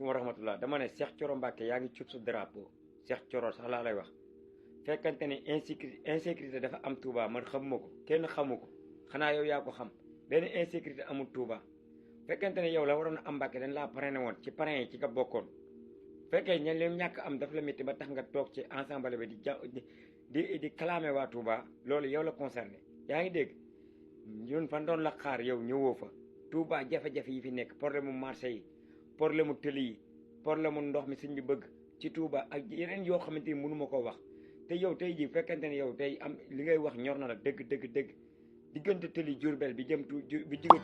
wa rahmatullah dama ne Cheikh Thioro Mbacké yaa ngi cub su drapeau Cheikh Thioro sax laa lay wax fekkante ne insécurité dafa am Touba man xamuma ko kenn xamu ko xanaa yow yaa ko xam benn insécurité amul Touba fekkante ne yow la waroon a am Mbacké dañ laa parrainé woon ci parrain yi ci nga bokkoon fekkee ñan leen ñàkk am daf la métti ba tax nga toog ci ensemble bi di clamé waa Touba loolu yow la concerné yaa ngi dégg ñun fan doon la xaar yow ñëwoo fa Touba jafe-jafe yi fi nekk problème mu marché yi problème mu tëli yi problème mu ndox mi sëñ bi bëgg ci Touba ak yeneen yoo xamante ni mënu ma koo wax te yow tey jii fekkante ne yow tey am li ngay wax ñor na la dëgg diggante tëli Diourbel bi jóge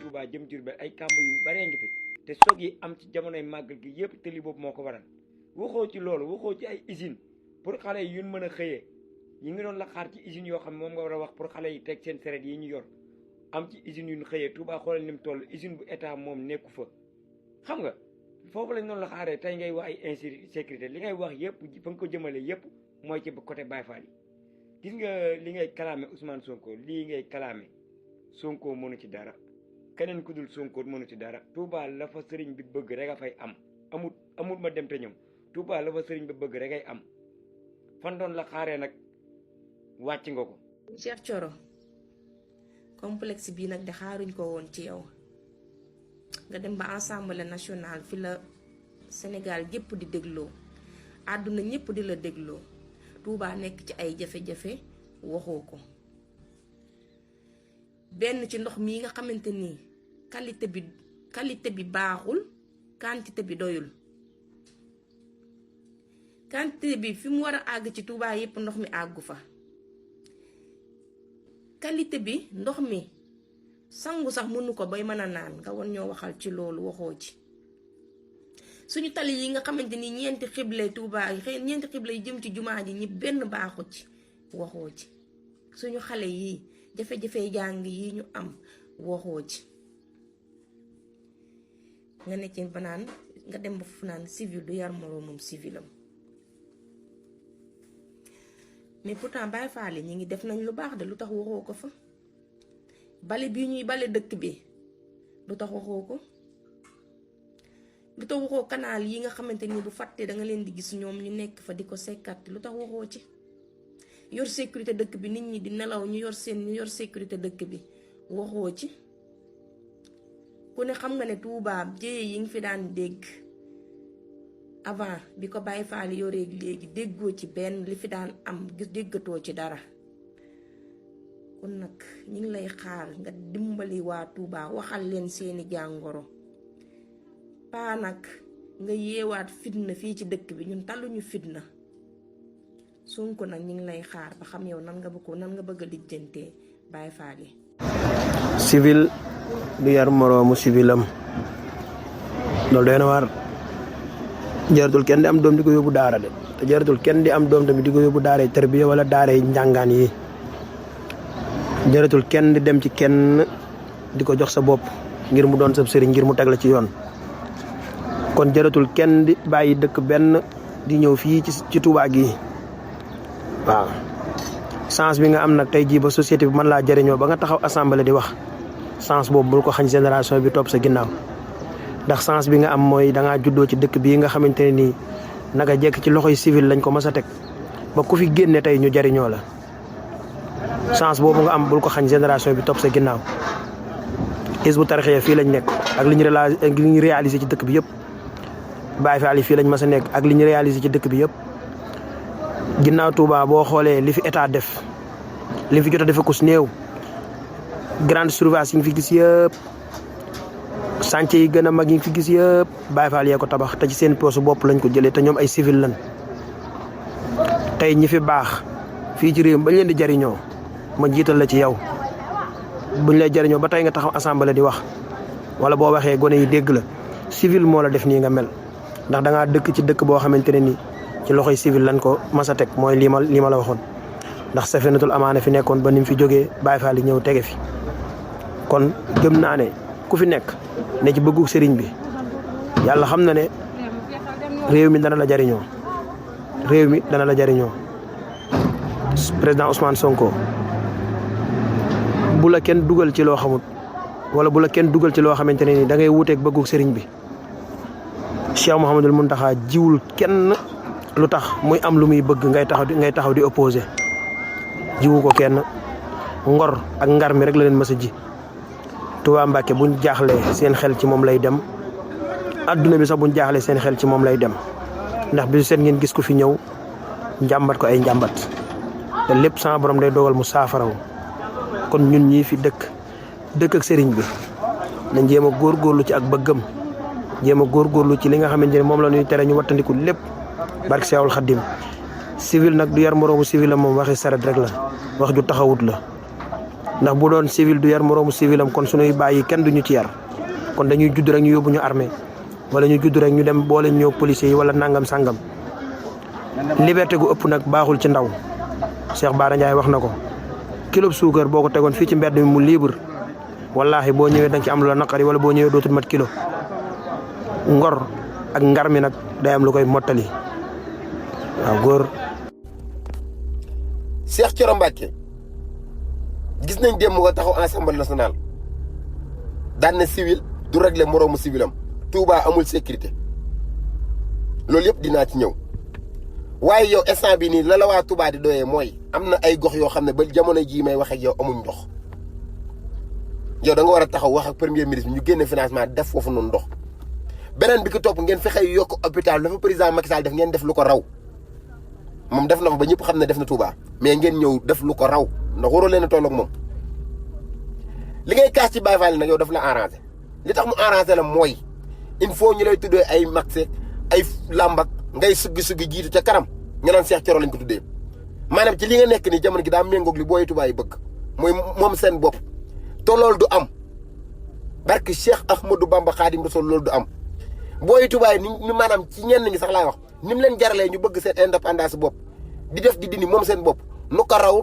Touba jëm Diourbel ay kàmb yu baree ngi fi te soog yi am ci jamonoy màggal gi yëpp tëli boobu moo ko waral waxoo ci loolu waxoo ci ay usine pour xale yi yun mën a xëyee yi ngi doon la xaar ci usines yoo xam ne moom nga war a wax pour xale yi teg seen seret yi ñu yor am ci usines yu ñu xëyee Touba xoolal ni mu toll usine bu état moom nekku fa xam nga foofu lañ doon la xaaree tey ngay wax ay insécurité li ngay wax yëpp fa nga ko jëmale yëpp mooy ci côté Baye Fall yi gis nga li ngay kalaame Ousmane Sonko lii ngay kalaame Sonko mënu ci dara keneen ku dul Sonko mënu ci dara Touba la fa sëriñ bi bëgg rek a fay am amul ma dem te ñoom Touba la fa sëriñ bi bëgg rek ay am fan doon la xaaree nag wàcc nga ko. Cheikh Thioro complexe bii nag de xaaruñ ko woon ci yow nga dem ba Assemblée nationale fi la Sénégal gépp di dégloo àdduna ñëpp di la dégloo Touba nekk ci ay jafe-jafe waxoo ko benn ci ndox mii nga xamante ni qualité bi baaxul quantité bi doyul quantité bi fi mu war a àgg ci Touba yépp ndox mi àggu fa qualité bi ndox mi sangu sax mënu ko bay mën a naan nga won ñoo waxal ci loolu waxoo ci suñu tali yi nga xamante ni ñeenti xible Touba ñeenti xible yi jëm ci jumaa ji ñi benn baaxu ci waxoo ci suñu xale yi jafe-jafe jàng yi ñu am waxoo ci nga ne ci banaan nga dem ba fu naan civil du yar moroomam civilam mais pourtant Baye Fall ñi ngi def nañ lu baax de lu tax waxoo ko fa bale bii ñuy bale dëkk bi lu tax waxoo ko lu tax waxoo canal yi nga xamante ni bu fàttee da nga leen di gis ñoom ñu nekk fa di ko sekkat lu tax waxoo ci yor sécurité dëkk bi nit ñi di nelaw ñu yor sécurité dëkk bi waxoo ci ku ne xam nga ne Touba jéye yi nga fi daan dégg avant bi ko Baye Fall yoree léegi déggoo ci benn li fi daan am gis déggatoo ci dara kon nag ñu ngi lay xaar nga dimbali waa Touba waxal leen seeni jàngoro paa nag nga yeewaat fitna fii ci dëkk bi ñun taluñu fitna Sonko nag ñu ngi lay xaar ba xam yow nan nga bëgg a lijjantee Baye Fall yi. civil du yar moroomu civilam loolu doy na waar jaratul kenn di am doom di ko yóbbu daara de te jaratul kenn di am doom tamit di ko yóbbu daaray tarbiya wala daaray njàngaan yi jaratul kenn di dem ci kenn di ko jox sa bopp ngir mu doon sab sëriñ ngir mu teg la ci yoon kon jaratul kenn di bàyyi dëkk benn di ñëw fii ci Touba gi waaw chance bi nga am nag tey jii ba société bi mën laa jëriñoo ba nga taxaw assemblée di wax chance boobu bul ko xañ génération bi topp sa ginnaaw ndax chance bi nga am mooy dangaa juddoo ci dëkk bii nga xamante ne nii naka jekk ci loxoy civil lañ ko mas a teg ba ku fi génne tey ñu jëriñoo la chance boobu nga am bul ko xañ génération bi topp sa ginnaaw Hizbut Tarqiyyah fii lañ nekk ak li ñu réalisé ci dëkk bi yëpp Baye Fall yi fii lañ mas a nekk ak li ñu réalisé ci dëkk bi yëpp ginnaaw Touba boo xoolee li fi état def li fi jot a defe ko su néew grande surface yi nga fi gis yëpp chantier yi gën a mag yi nga fi gis yëpp Baye Fall yee ko tabax te ci seen poosu bopp lañ ko jëlee te ñoom ay civil lañ tey ñi fi baax fii ci réew bañ leen di jariñoo ma jiital la ci yow buñ lay jariñoo ba tey nga taxaw assemblée di wax wala boo waxee gone yi dégg la civil moo la def nii nga mel ndax da ngaa dëkk ci dëkk boo xamante ne nii ci loxoy civil lañ ko mas a teg mooy lii ma la waxoon ndax Safinatul Amaana fi nekkoon ba ni mu fi jógee Baye Fall yi ñëw tege fi kon gëm naa ne ku fi nekk ne ci bëggu sëriñ bi yàlla xam na ne réew mi dana la jariñoo président Ousmane Sonko la kenn dugal ci loo xamut wala bu la kenn dugal ci loo xamante ne ni da ngay wuuteeg bëggu sëriñ bi. Cheikh Mouhamadul Mountakha jiwul kenn lu tax muy am lu muy bëgg ngay taxaw di opposé jiwu ko kenn. ngor ak ngar mi rek la leen mës a ji. Touba Mbacké buñ jaaxlee seen xel ci moom lay dem adduna bi sax buñ jaaxlee seen xel ci moom lay dem ndax bi seen ngeen gis ko fi ñëw njàmbat ko ay njàmbat te lépp sama borom day dogal mu saafaraw. kon ñun ñii fi dëkk ak sëriñ bi nañ jéem a góorgóorlu ci ak bëggam jéem a góorgóorlu ci li nga xamante ne moom la ñuy tere ñu wattandiku lépp barke Seexul Xaddim. civil nag du yar moroomu civil am moom waxi saret rek la wax ju taxawut la ndax bu doon civil du yar moroomu civil am kon suñuy bàyyi kenn duñu ci yar kon dañuy judd rek ñu yóbbu ñu armée wala ñu judd rek ñu dem boole ñëw policiers yi wala nangam sangam. liberté gu ëpp nag baaxul ci ndaw Cheikh Bara Ndiaye wax na ko kilo suukar boo ko tegoon fii ci mbedd mi mu libre wallaahi boo ñëwee danga ci am lu la naqari wala boo ñëwee dootul mat kilo. ngor ak ngar mi nag day am lu koy mottali waaw góor. Cheikh Thioro Mbacké gis nañ démb nga taxaw Assemblée nationale daan na civil du régler moroomu civilam Touba amul sécurité loolu yëpp dinaa ci ñëw waaye yow instant bi nii la waa Touba di doyee mooy am na ay gox yoo xam ne ba jamono jii may wax ak yow amuñ ndox yow da nga war a taxaw wax ak premier ministre ñu génne financement def foofu noonu ndox beneen bi ko topp ngeen fexe yokk hôpital dafa président Macky Sall def ngeen def lu ko raw moom def na ko ba ñëpp xam ne def na Touba mais ngeen ñëw def lu ko raw ndax waroo leen a toll ak moom li ngay kaas ci Baye Fall nag yow daf la arrangé li tax mu arrangé la mooy il faut ñu lay tuddee ay maxeek ay làmbak ngay suggi jiitu ca kanam nga naan Cheikh Thioro lañ ko tuddee maanaam ci li nga nekk nii jamono gi daa méngoog li booy Touba yi bëgg mooy moom seen bopp te loolu du am barke Cheikh Ahmadou Bamba Khadim Rasoul loolu du am booy Touba yi ni maanaam ci ñenn ñi sax laay wax ni mu leen jaralee ñu bëgg seen indépendance bopp di def di dindi moom seen bopp nu ko raw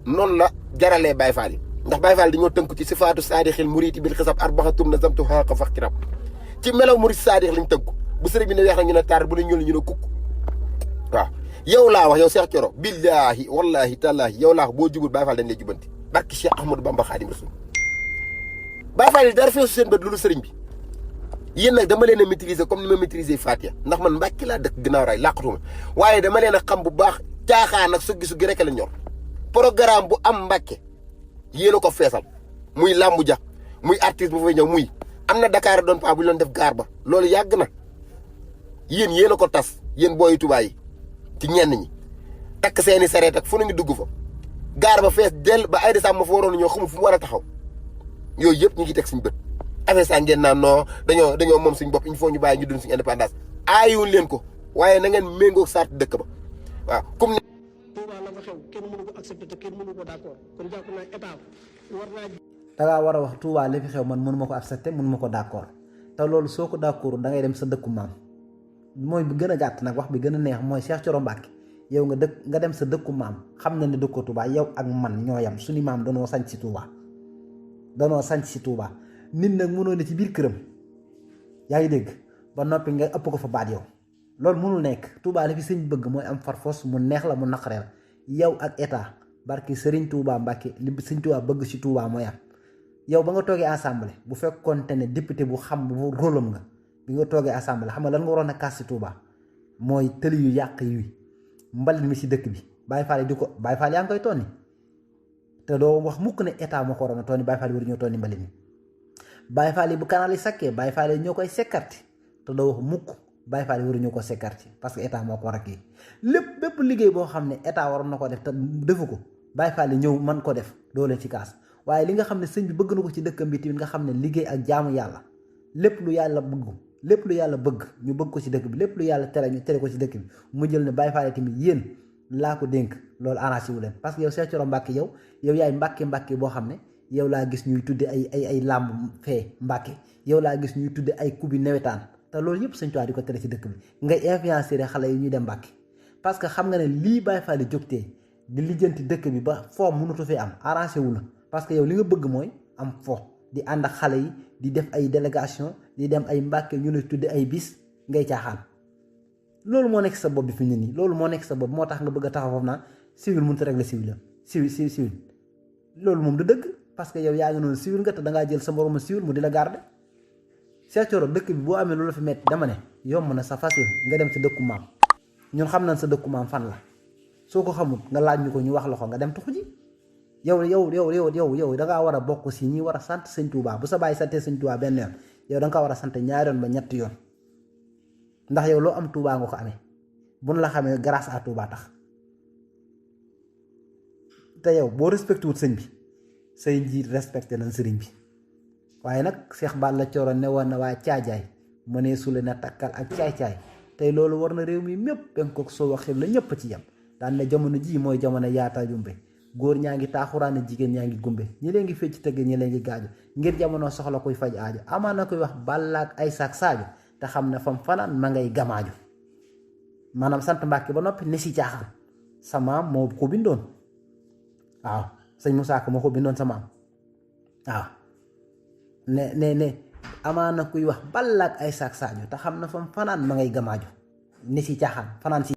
noonu la jaralee Baye Fall yi ndax Baye Fall dañoo tënk ci sifaatu saadixil muriiti bil xisab arbaxatum na zamtu xaqa fax kirab ci melaw murit saadix lañ tënk bu sëriñ bi ne weex na ñu ne taar bu ne ñuul ñu ne kukk waaw yow laa wax yow Cheikh Thioro billaahi wallaahi tallaahi yow laa wax boo jubul Baye Fall dañ lay jubanti barki Cheikh Ahmadou Bamba Khadim Rasoul Baye Fall yi dara feesu seen bët loolu sëriñ bi yéen nag dama leen a maîtriser comme ni ma maîtriser Fatia ndax man Mbàkke laa dëkk ginnaaw raay làqatuma waaye dama leen a xam bu baax caaxaan ak suggi rek la ñor programme bu am Mbàkke yéen a ko feesal muy làmbu ja muy artiste bu fay ñëw muy am na Dakar doon pa bu ñu doon def gaar ba loolu yàgg na yéen a ko tas yéen booy Touba yi ci ñenn ñi takk seeni sareet ak fu nañu dugg fa gaar ba fees dell ba ay décembre ma fa waroon ñoo xamul fu mu war a taxaw yooyu yëpp ñu ngi teg suñu bët affaire saa ngeen naan non dañoo moom suñu bopp il faut ñu bàyyi ñu dund suñu indépendance aayuwul leen ko waaye na ngeen méngoo sart dëkk ba waaw comme ni Touba la fa xew kenn mënu ko accepté te kenn mënu ko d'accord kon jàpp naa état war naa. da ngaa war a wax Touba li fi xew man mënu ma ko accepté mënu ma ko d'accord te loolu soo ko d'accord da ngay dem sa dëkku maam mooy bi gën a gàtt nag wax bi gën a neex mooy Cheikh Thioro Mbacké yow nga dem sa dëkku maam xam na ne dëkkoo Touba yow ak man ñoo yam suñu maam danoo sanc si Touba nit nag mënoo ne ci biir këram yaa ngi dégg ba noppi nga ëpp ko fa baat yow loolu mënul nekk Touba li fi sëñ bëgg mooy am farfos mu neex la mu naqaree la yow ak état barki Serigne Touba Mbacké li sëñ Touba bëgg ci Touba mooy am yow ba nga toogee assemblée bu fekkoonte ne député bu xam bu rôlam nga bi nga toogee assemblée xam nga lan nga waroon a kaas ci Touba mooy tëli yu yàq yi mbalit mi ci dëkk bi Baye Fall di ko Baye Fall yaa ngi koy tonni te doo wax mukk ne état moo ko waroon a tonni Baye Fall yi waruñoo tonni mbalit mi Baye Fall yi bu canal yi sakkee Baye Fall yi ñoo koy sekkarti te doo wax mukk Baye Fall yi waruñu ko sekkarti parce que état moo ko war a kii lépp bépp liggéey boo xam ne état waroon na ko def te defu ko Baye Fall yi ñëw mën ko def doo leen ci kaas waaye li nga xam ne sëñ bi bëgg na ko ci dëkkam bi tamit nga xam ne liggéey ak jaamu yàlla lépp lu yàlla bëgg ñu bëgg ko ci dëkk bi lépp lu yàlla tere ñu tere ko ci dëkk bi mu jël ne Baye Fall yi tamit yéen laa ko dénk loolu arrangé wu leen parce que yow Cheikh Thioro Mbacké yow yaay Mbacké boo xam ne yow laa gis ñuy tudde ay làmb fee Mbacké yow laa gis ñuy tudde ay kubi nawetaan te loolu yëpp sëñ Tuubaa di ko tere ci dëkk bi ngay influencer xale yi ñuy dem Mbacké parce que xam nga ne lii Baye Fall yi jógtee di lijjanti dëkk bi ba foo mënatu fee am arrangé wu la parce que yow li nga bëgg mooy am fo di ànd ak xale yi di def ay délégation di dem ay Mbacké ñu lay tudde ay bis ngay caaxaan loolu moo nekk sa bopp bi fi mu ne nii loolu moo nekk sa bopp moo tax nga bëgg a taxaw foofu naa civil mënut a régler civil loolu moom du dëgg parce que yow yaa ngi noonu civil nga te dangaa jël sa moromu civil mu di la garder. Cheikh Thioro dëkk bi boo amee lu la fi metti dama ne yomb na sa facile nga dem sa dëkku maam ñun xam nañ sa dëkku maam fan la soo ko xamul nga laaj ñu ko ñu wax la ko nga dem tuxu ji yow dangaa war a bokk si ñi war a sant sëñ Touba bu sa bàyyi santee sëñ Touba benn yoon yow danga ko war a sant ñaari yoon ba ñetti yoon ndax yow loo am Touba nga ko amee buñ la xamee grâce à Touba tax te yow boo respecté wut sëñ bi say njiit respecté nañ sëriñ bi waaye nag Cheikh Balla Thioro ne woon na waa caajaay mënee sule na takkal ak caay-caay tey loolu war na réew mi mépp penkook soo waxee la ñëpp ci yem daan ne jamono ji mooy jamono yaata jumbe góor ñaa ngi taaxuraane jigéen ñaa ngi gumbe ñi leen ngi fecc tëgg ñi leen ngi gaaju ngir jamono soxla kuy faj aajo amaan na koy wax Balla ak ay saak saajo te xam ne fam fanaan ma ngay gamaaju maanaam sant Mbàkke ba noppi ne si caaxaan sa maam moo ko bindoon waaw sëñ Moussa Ka moo ko bindoon sa maam waaw ne amaana kuy wax Balla ak ay saak saajo te xam na fam fanaan ma ngay gamaaju ne si caaxaan fanaan si